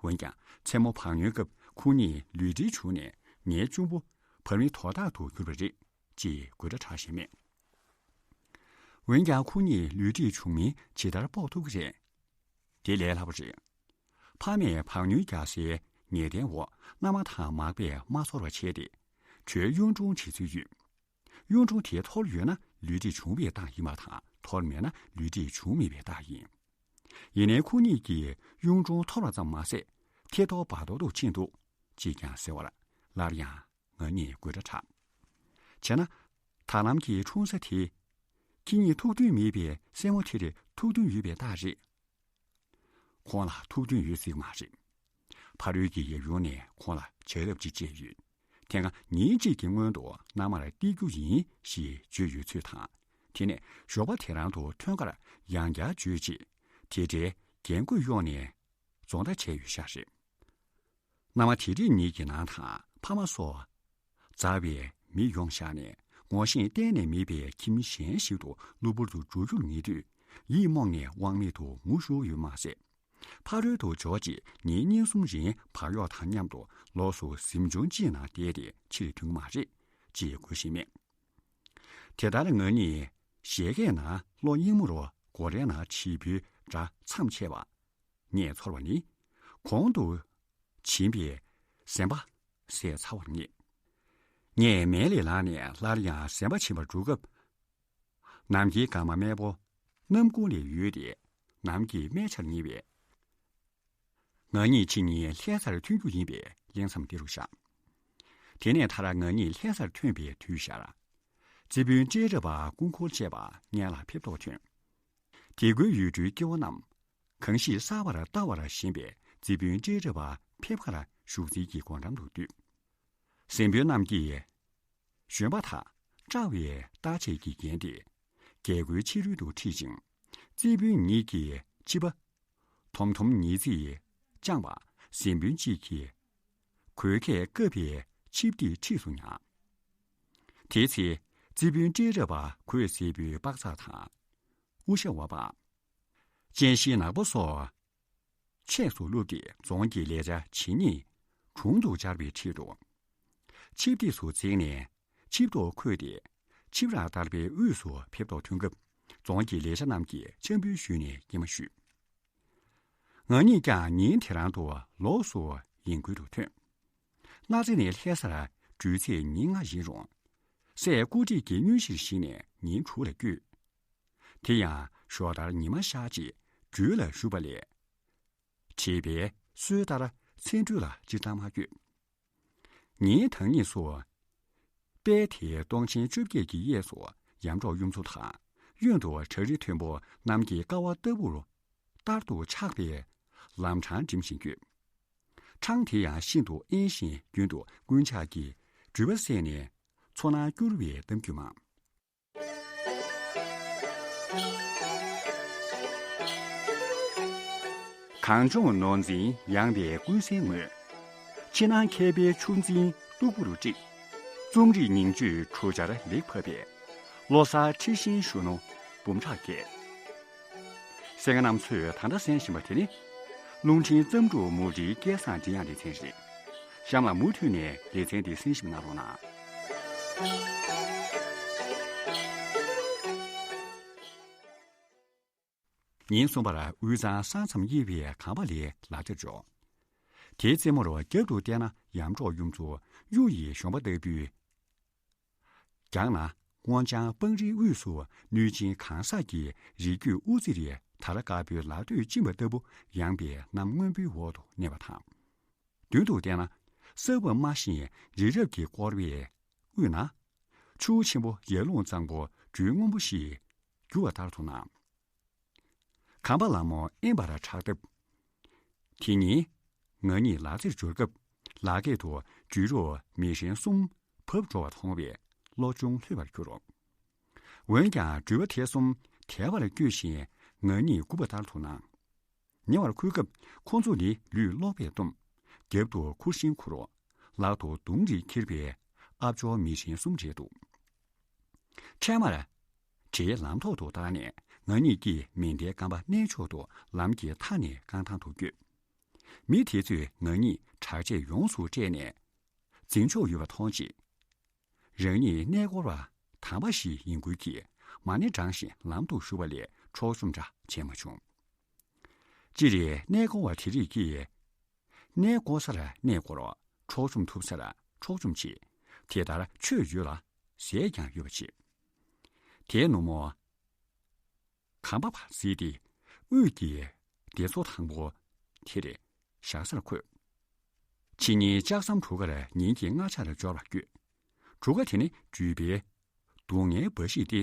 འོན་ཀྱང་མཚན་མོ་བག་ཉལ་སྐབས་ཁོ་གཉིས་ལུས་འབྲེལ་བྱུང་ནས་ངའི་གཅུང་པོ་བར་མི་དོ་བདག་ཏུ་གྱུར་པ་རེད་ཅེས་དགོད་སྒྲ་གྲགས་བཞིན་མེད། འོན་ཀྱང་ཁོ་གཉིས་ལུས་འབྲེལ་བྱུང་མིན་ཇི་ལྟར་དཔོག་ཐུབ་ཀྱི་རེད། དེ་ལས་སླ་པོ་རེད། ཕ་མས་བག་ཉལ་རྒྱག་སའི་ངེས་གཏན་འོག་མནའ་མ་དང་མག་པས་མ་ཚོར་བ་བྱས་ཏེ། བྲོས་གཡུང་དྲུང་བྱེད་ཚུལ་ཡོད། གཡུང་དྲུང་དེ་འཐོར་ཡོད་ན་ལུས་འབྲེལ་བྱུང་བའི་རྟགས་ཡིན་པ་དང་འཐོར་མེད་ན་ལུས་འབྲེལ་བྱུང་མེད་པའི་རྟགས་ཡིན། ཡིན་ནའི་ཁོ་གཉིས་ཀྱིས་གཡུང་དྲུང་འཐོར་བ་ཙམ་མ་ཟད་ཐེ་གཏོགས་བར་དོ་དུ་ཕྱིན་འདུག་ཅེས་ཀྱང་ཟེར་བར་སླར་ཡང་ང་གཉིས་དགོད་སྒྲ་གྲགས། བྱས་ན། ད་ལམ་གྱི་འཁྲུངས་ས་དེ། ཁྱེད་གཉིས་ཐུགས་མཐུན་མེད་པའི་སྲས་མོ་དེར་ཐུགས་མཐུན་ཡོད་པའི་རྟགས་རེད། ཁོང་ལ་ཐུགས་མཐུན་ཡོད་ཟེར་གྱི་མ་རེད། ཕ་རོལ་གྱི་ཡབ་ཡུམ་ནས་ཁོང་ལ་བྱ་རབས་ཅིག་བཅས་ཡོད། དེ་སྔ་ཉིན་གཅིག་གི་སྔོན་དུ་མནའ་མར་སྟེར་རྒྱུ་ཡིན་ཞེས་བརྗོད་ཡོད་ཚུལ་དང་། དེ་ནས་ཞོགས་པ་དེ་རང་དུ་ཐོན་ཁར་ཡང་བསྐྱར་བརྗོད་ཅིག་དེ་འདྲའི་རྒྱན་གོས་གཡོགས་ནས་རྫོང་བདའ་བྱས་ཡོད་ཤག་རེད། མནའ་མ་དེ་རིགས་གཉིས་ཀྱི་ནང་དང་ཕ་མ་སོགས་མཛའ་བའི་མི་ཡོང་བཞག་ནས། ངོ་ཤེས་གཏན་ནས་མེད་པའི་ཁྱིམ་གཞན་ཞིག་ཏུ་གློ་བུར་དུ་འགྲོ་རྒྱུར་ངེས་དུས། ཡིད་རྨོངས་ནས་དབང་མེད་དུ་ངུ་ཤོར་ཡོད་མ་ཟད། ཕ་རོལ་དུ་འབྱོར་རྗེས་ཉིན་གཉིས་གསུམ་རིང་བག་གཡོག་དང་མཉམ་དུ་ལོགས་སུ་གཟིམ་ཆུང་གཅིག་ནང་བསྡད་དེ་ཕྱིར་ཐོན་གྱི་མ་རེད་ཅེས་གོ་བཞིན་མེད། དེ་ལྟར་ང་གཉིས་བཞད་གད་ནང་གློ་སྙིང་མོ་རུ་སྒོ་རའི་ནང་བྱིས་པའི་སྒྲ་མཚམས་ཆད་པ། ངས་ཚོར་བ་ནི། གོང་དུ་བྱིན་པའི་ཟན་པ་ཟས་ཚར་བར་ངེས། ངས་མལ་ལས་ལངས་ནས་སླར་ཡང་ཟན་པ་བྱིན་པར་འགྲོ་སྐབས། ནམ་མཁའི་སྐར་མ་དམར་པོ་ནམ་གུང་ལས་ཡོལ་ཏེ་ནམ་གྱི་སྨད་ཆར་ཉེ་བས། ང་གཉིས་ཕྱི་ཉིན་ལྷ་སར་ཐོན་རྒྱུ་ཡིན་པས་གླེང་མཚམས་འདི་རུ་བཞག་དེ་ནས་མཐར་ང་གཉིས་ལྷ་སར་ཐོན་པའི་དུས་ཤར། རྩིས་དཔོན་སྤྲེལ་རབ་པ་སྐུ་འཁོར་བཅས་པ་སྔོན་ལ་ཕེབས་ཐོག་ཐོན། དེ་ཁུལ་ཡུལ་གྲུའི་སྐྱེ་བོ་རྣམས་གང་ཞིག་གསར་པར་ལྟ་བར་ཞེན་པས་རྩིས་དཔོན་སྤྲེལ་རབ་པ་ཕེབས་ཁར་བཞུགས་ཚེ་གི་སྒོ་འགྲམ་དུ་འདུས། གཟིམ་དཔོན་རྣམས་ཀྱིས་བཞོན་པ་དང་སྐྲ་བའི་བརྟག་དཔྱད་ཀྱི་འགན་དེ་རྒྱལ་སྒོའི་ཕྱི་རོལ་དུ་ཁྲིད་ཅིང་། རྩིས་དཔོན་ཉིད་ཀྱིས་ཕྱི་པ་དོམ་དོམ་ཉིས་བརྩེགས་བཅངས་པ་གཟིམ་དཔོན་གཅིག་གིས་གོས་ཁས་བཀབ་པའི་ཆིབས་དེ་འཁྲིས་སུ་ཉར། དེའི་ཚེ་རྩིས་དཔོན་སྤྲེལ་རབ་པ་གོས་བསྲེས་པའི་པགས་ཚག་དང་། དབུ་ཞྭ་བ་པ། སྤྱན་ཤེལ་ནག་པོ་སོགས་ཆས་སུ་བླུགས་ཏེ་རྫོང་གི་ལས་བྱ་ཇི་སྙེད་གྲོང་དུ་བཅར་བའི་ཁྲིད་དུ། ཆིབས་སྟེགས་སུ་འཛེགས་ནས་ཆིབས་ཐོག་འཁོད་དེ་ཆིབས་རགས་བསྟར་པའི་དབུས་སུ་ཕེབས་ཐོག་ཐོན་སྐབས་རྫོང་གི་ལས་བྱ་རྣམས་ཀྱིས་འཆམ་འབུལ་ཞུས་ནས་སྐྱེལ་མ་ཞུས། ང་གཉིས་ཀྱང་ཉིན་དེ་རང་དུ་ལོགས་སུ་ཡིན་ཁུལ་དུ་ཐོན། སྣ་རྩེ་ནས་ལྷ་སར་འགྲོ་ཚད་ཉིན་ལྔ་ཡིན་རུང་། སྲས་སྐུ་བགྲེས་ཀྱི་དངོས་གཞིར་གཞིགས་ནས་ཉིན་དྲུག་ལ་བསྐྱོད། དེ་ཡང་ཞོགས་ལྟར་ཉི་མ་ཤར་རྗེས་སྦྲུལ་ལ་བཞུགས་པ་ལས། བྲིས་པའི་སྲོལ་ལྟར་མཚན་སྦྲུལ་ལ་སྤྱིར་བཏང་མ་བསྐྱོད། ཉིན་དང་གཉིས་སུ། དཔལ་དེའི་སྟོང་ཆེན་བཅོ་བརྒྱད་ཀྱི་གཡས་སུ་ཡར་འབྲོག་གཡུ་མཚོ་དང་། གཡོན་དུ་བྲག་རི་མཐོན་པོ་གནམ་གྱི་ཀ་བ་ལྟ་བུར་ལྟར་དུ་ཆགས་པའི་ལམ་འཕྲང་འགྲིམ་བཞིན་བསྐྱོད། འཕྲང་དེ་ཡང་ཤིན་ཏུ་གཡེང་ཞིང་རྒྱུན་དུ་རྐུན་ཇག་གིས་འགྲུལ་པ་བསད་ནས་མཚོ་ནང་བསྐྱུར་བའི་གཏམ་རྒྱུད་མང་། གངས་ལྗོངས་ནོར་འཛིན་ཡངས་པའི་ཀུན་གསལ་ངོས། ཕྱི་ནང་མཁས་པའི་ཆུ་འཛིན་སྟུག་པོར་དཀྲིས། རྩོམ་རིག་ཉིང་བཅུད་གྲུ་ཆར་ལེགས་ཕབ་པའི། བློ་གསར་འཁྲི་ཤིང་གཞོན་ནུ་འབུམ་ཕྲག་བརྒྱད། གསན་མཁན་རྣམ་ཚོས་ད་ལྟ་གསན་བཞིན་པ་དེ་ནི། རླུང་འཕྲིན་བརྩམས་སྒྲུང་མུ་འབྲེལ་སྐལ་བཟང་མགྲིན་དབྱངས་སྡེ་ཚན་རེད། གཤམ་ལ་མུ་མཐུད་ནས་སྡེ་ཚན་འདི་གསན་ཞིབ་གནང་རོགས་གནང་། ཉིན་གསུམ་པར་དབུས་གཙང་ས་མཚམས་དབྱེ་བའི་གངས་པ་ལའི་ལག་དེར་འབྱོར། དེའི་རྩེ་མོར་རྒྱབ་ཏུ་བལྟས་ན་ཡར་འབྲོག་གཡུ་མཚོ་གཡུ་ཡི་གཞོང་པ་ལྟ་བུའི་རྒྱང་ན་སྔོ་ལྗང་སྤང་རིའི་དབུས་སུ་གནོད་སྦྱིན་གང་ཟག་གི་རིགས་རྒྱུད་དབུ་རྩེ་རེ་དར་དཀར་པོའི་ལ་སྟོད་བཅིངས་པ་ལྟ་བུ་ཡངས་པའི་གནམ་སྔོན་པོའི་འོག་ཏུ་གནས་པ་དང་། མདུན་དུ་བལྟས་ན་ས་བབ་དམའ་ཞིང་རི་རབ་ཀྱིས་བསྐོར་བའི་དབུས་ན། ཆུ་བོ་ཆེན་པོ་ཡར་ཀླུང་གཙང་པོ་སྦྲུལ་སྔོན་པོ་ཞིག་རྒྱུ་བ་ལྟར་དུ་སྣང་། གངས་པ་ལ་མོ་དབེན་པར་ཕྲག་བཏབ། དེ་ཉིན་ང་གཉིས་ལག་རྩེར་འབྱོར་སྐབས་ལག་སྐེད་དུ་སྦྲུལ་རོགས་མི་ཧྲེང་གསུམ་བབས་འགྲོ་བ་མཐོང་བས་བློ་ཅུང་ལྷོད་པར་གྱུར། འོན་ཀྱང་སྦྲུལ་པ་དེ་གསུམ་དལ་བར་བསྐྱོད་བཞིན་ང་གཉིས་སྒུག་པ་ལྟར་དུ་སྣང་། ཉེ་བར་འཁོད་སྐབས་ཁོ་ཚོ་ནི་ལུས་གློག་པས་བཏུམས། རྒྱབ་ཏུ་ཁུར་ཤིང་ཁུར། ལག་ཏུ་མདུང་རེ་འཁྱེར་བའི་ཨ་ཇོ་མི་ཧྲེང་གསུམ་རེད་འདུག་འཕྲལ་མར་བྲེལ་ལམ་ཐོག་ཏུ་བཏང་ནས་ང་གཉིས་ཀྱིས་མེ་མདའི་རྐང་པ་མནན་མཆོག་ཏུ་ལམ་གྱི་མཐའ་ནས་རྐང་ཐང་དུ་བསྐྱོད། མི་དེ་ཚོས་ང་གཉིས་དྲག་ཆས་ཡོངས་སུ་སྤྲད་ནས་འཛིང་ཆོག་ཡོད་པ་མཐོང་རྗེས། རང་ཉིད་གནས་སྐོར་བ་དམ་པ་ཞིག་ཡིན་ཁུལ་གྱིས་མ་ཎི་བགྲངས་ཤིང་ལམ་དུ་ཞུགས་པ་ལས་འཕྲོག་བཅོམ་འདྲ་བྱས་མ་བྱུང་། སྤྱིར་གནས་སྐོར་བ་དེ་རིགས་ཀྱིས་གནས་དགོས་སར་གནས་སྐོར། འཕྲོག་བཅོམ་ཐུབ་སར་འཕྲོག་བཅོམ་བྱེད། དེ་ལྟར་ཆོས་ཡོད་ལ་ཟས་ཀྱང་ཡོད་པ་བྱེད། དེའི་ནུབ་མོ། གངས་པ་བར་བརྩིས་ཏེ་དབུས་ཀྱི་སྡེ་ཚོ་དང་པོ་དེར་བཞག་སར་འཁོད། ཕྱི་ཉིན་ལྕགས་ཟམ་གྲུ་ཁར་ཉིན་གྱི་སྔ་ཆར་འབྱོར་བར་བསྐྱོད། གྲུ་ཁ་དེ་ནི་འགྲུལ་པའི་སྡུག་བསྔལ་འབའ་ཞིག་སྟེ།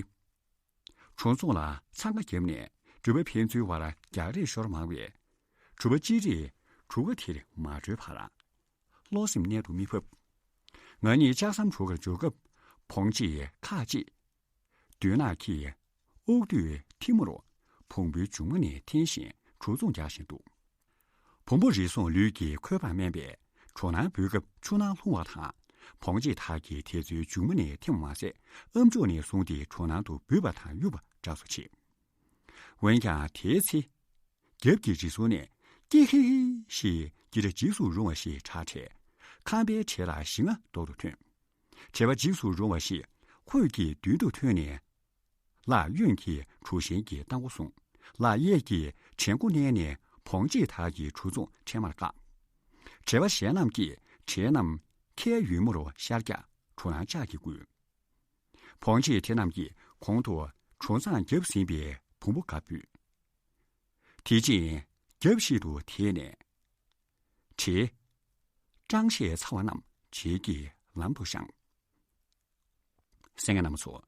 གྲུ་མཚུངས་ལ་འཚང་ཁ་བརྒྱབ་ནས་འགྲུལ་པ་ཕན་ཚུན་བར་རྒྱག་རེས་ཤོར་མང་བས། གྲུ་པ་གཅིག་རེས་ གྲུ་ཁ་དེར་མ་འགྲོའི་བར། བློ་སེམས་རྣལ་དུ་མི་ཕབ། ང་གཉིས་ལྕགས་ཟམ་གྲུ་ཁར་འབྱོར་སྐབས། བོང་ཅིས་ཁག་ཅིག། མདུན་ནག་གིས་དབུགས་དུས་ཐལ་མོ་རུ་བོང་བུའི་མཇུག་མ་ནས་འཐེན་བཞིན་གྲུ་མཛུབ་རྒྱག་བཞིན་འདུག། བོང་བུ་རི་སྲུང་ལུས་ཀྱི་ཁོག་པར་དམན་པས་གྲུ་ནང་འབུད་སྐབས་ཆུ་ནང་ལྷུང་བ་དང་། བོང་ཅི་དག་གིས་དེ་ཚོའི་མཇུག་མ་ནས་འཐེན་པ་མ་ཟད། ཨམ་ཅོག་ནས་བཟུང་སྟེ་གྲུ་ནང་དུ་འབུད་པ་དང་གཡུག་པ་འདྲ་སོགས་བྱས། འོན་ཀྱང་དེའི་ཚེ། རྒྱབ་ཀྱི་རི་སྲུང་ནས་ཀི་ཧི་ཧི་ཞེས་སྐད་སྒྲ་འཇིགས་སུ་རུང་བ་ཞིག་གྲགས་བྱས། ཁང་པའི་གྲལ་ལ་གཞི་རྔ་རྡོག་ཏུ་ཐོན། བྲེལ་བ་འཇིགས་སུ་རུང་བ་ཞིག་ཁོས་ཀྱི་མདུན་དུ་ཐོན་ནས། ལག་གཡོན་གྱིས་གྲུ་གཞན་གྱི་རྟ་མགོ་བཟུང་། ལག་གཡས་ཀྱིས་བྲན་མགོ་མནན་ནས་བོང་ཅི་དག་གི་གྲུ་མཛུབ་ཕྲེང་བར་བཀག། བྲེལ་བ་གཞན་རྣམས་ཀྱིས་བྲན་རྣམས་ཁའི་ཡོལ་མོ་རུ་ཤར་རྒྱག་གྲུ་ནང་ལྕག་གིས་བསྒུལ། བོང་ཅི་དེ་རྣམས་ཀྱིས་གོང་དུ་གྲུ་མཛངས་བརྒྱབ་ཟིན་པའི་བོང་བུ་འགའ་འབུད། དེ་རྗེས་རྒྱབ་བཞིན་དུ་དེད་ནས། བྲེལ། སྐྲངས་ཤས་ཚ་བ་རྣམས་བྱེད་ཀྱིས་ལམ་དུ་བཤངས། གསན་མཁན་རྣམ་པ་ཚོ།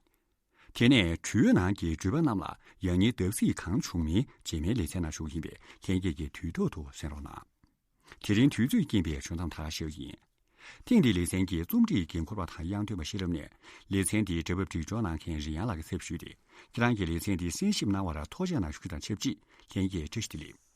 དེ་ནས་གྲུའི་ནང་གི་འགྲུལ་པ་རྣམས་ལ་ཡང་སྙིང་འདར་སིག་གང་བྱུང་མིན་རྗེས་མའི་ལེ་ཚན་ནང་ཞུ་གི་ཡིན་པས་ལྷན་རྒྱས་ཀྱིས་དུས་ཐོག་ཏུ་གསན་རོགས་གནང་། དེ་རིང་དུས་ཚོད་རྐྱེན་པས་ཞུ་མཚམས་ད་ག་ཞུ་གི་ཡིན། ཐེངས་འདིའི་ལེ་ཚན་གྱི་རྩོམ་སྒྲིག་འགན་འཁུར་བ་དང་དབྱངས་འདོན་པ་ཤེས་རབ་ནས། ལེ་ཚན་འདིའི་སྒྲ་ཕབ་སྒྲིག་སྦྱོར་གནང་མཁན་རིན་དབྱངས་ལགས་ཀྱི་ཚབ་ཞུས་ཏེ། ཁྱེད་རང་གིས་ལེ་ཚན་འདི་གསན་ཞིབ་གནང་བར་ཐུགས་རྗེ་གནང་ཞུ་རྒྱུ་དང་ཆབས་ཅིག་ལྷན་རྒྱས་བཀྲ་ཤིས་བདེ་ལེགས།